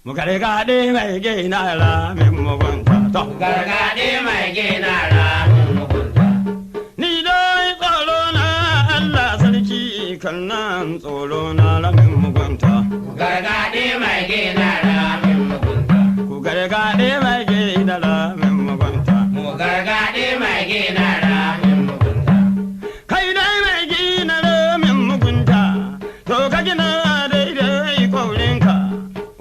Mu gargaɗe mai gina ra min mugunta. To. Gargaɗe mai gina ra min mugunta. Ni dai tsoro na Allah sarki kan nan tsoro na ramin mugunta. Gargaɗe mai gina ra min mugunta. Ku gargaɗe mai gina ramin mugunta. Mu gargaɗe mai gina ra min mugunta. Kai dai mai gina ramin mugunta, to ka gina daidai kaurinka.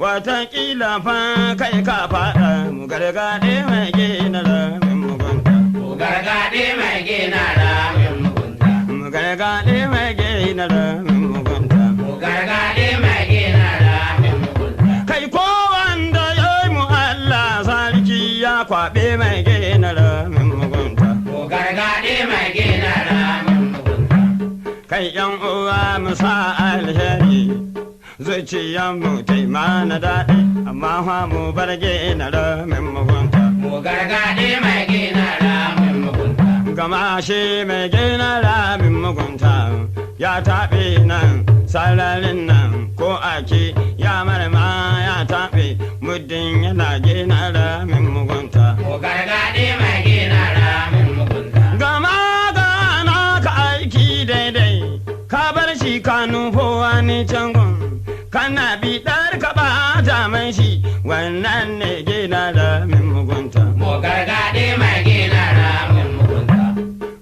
Wataƙila fa kai ka faɗa mu gargaɗe mai gina ramin mugunta. Mu gargaɗe mai gina ra min mugunta. Mu gargaɗe mai gina ramin mugunta. Mu gargaɗe mai gina ra min mugunta. Kai ko wanda ya yi mu Allah sarki ya kwaɓe mai gina ramin mugunta. Mu gargaɗe mai gina ra min mugunta. Kai yan uwa mu sa alheri zuciyanmu taimana daɗi amma fa mu bar gina ramin mugunta. Mu gargaɗe mai gina ra min mugunta. Gama shi mai gina ramin mugunta ya taɓe nan sararin nan ko ake ya marma ya taɓe muddin yana gina ramin mugunta. Mu gargaɗe mai gina ra min mugunta. Gama gana ka aiki daidai, ka bar shi ka nufo wani cangon, kana biɗar ka ɓata mai shi, wannan ne gina ramin mugunta. Mu gargaɗe mai gina ra min mugunta.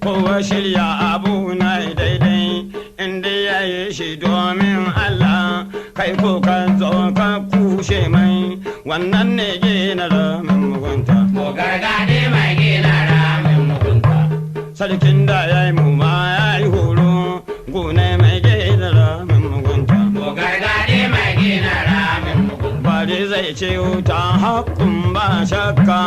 Kowa shirya abu na daidai, inda ya yi shi domin Allah, kai ko ka zo ka kushe mai, wannan ne gina ramin mugunta. Mu gargaɗe mai gina ra min mugunta. Sarkin da ya yi mu ma ya yi horo, gune mai gina ramin mugunta. Mu gargaɗe mai gina ra min mugunta. Bari zai ce wuta hakkun ba shakka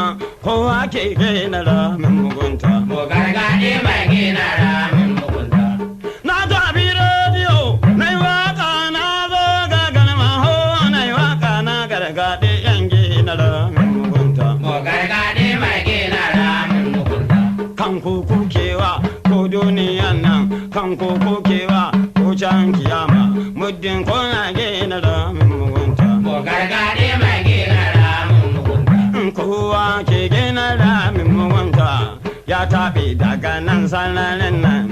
kowa ke gina ramin mugunta. Mu gargaɗe mai gina ra min mugunta. Na tafi rediyo, na yi waka na zo ga galma ho, na yi waka na gargaɗe yan gina ramin mugunta. Mu gargaɗe mai gina ra min mugunta. Kan kuku kewa ko duniyan nan, kan kuku kewa ko can kiyama, muddin kuna gina ramin mugunta. Mu gargaɗe mai gina ra min mugunta. Kowa ke gina ramin mugunta ya taɓe daga nan sanarin nan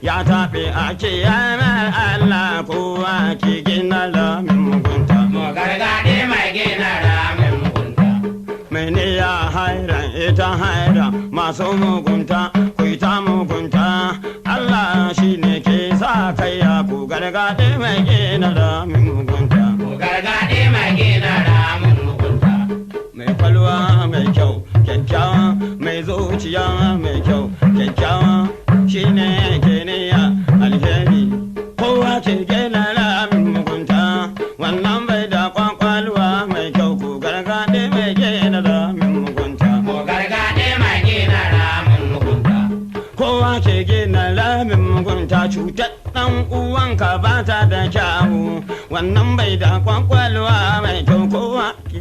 ya taɓe a kiyamar Allah kowa ke gina ramin mugunta. Mu gargaɗe mai gina ra min mugunta. Mene ya hairan ita haira masu mugunta ku ta mugunta Allah shi ne ke sa kai ya ku gargaɗe mai gina ramin mugunta. Mu gargaɗe mai gina ra min mugunta. Mai kwalwa mai kyau kyakkyawa mai zuciya mai kyau kyakkyawa shine ke niyya alheri kowa ke gina ramin mugunta wannan bai da kwakwalwa mai kyau ku gargaɗe mai gina ramin mugunta. Mu gargaɗe mai gina ra min mugunta. Kowa ke gina ramin mugunta cutar ɗan uwanka ba ta da kyawu wannan bai da kwakwalwa mai kyau kowa ke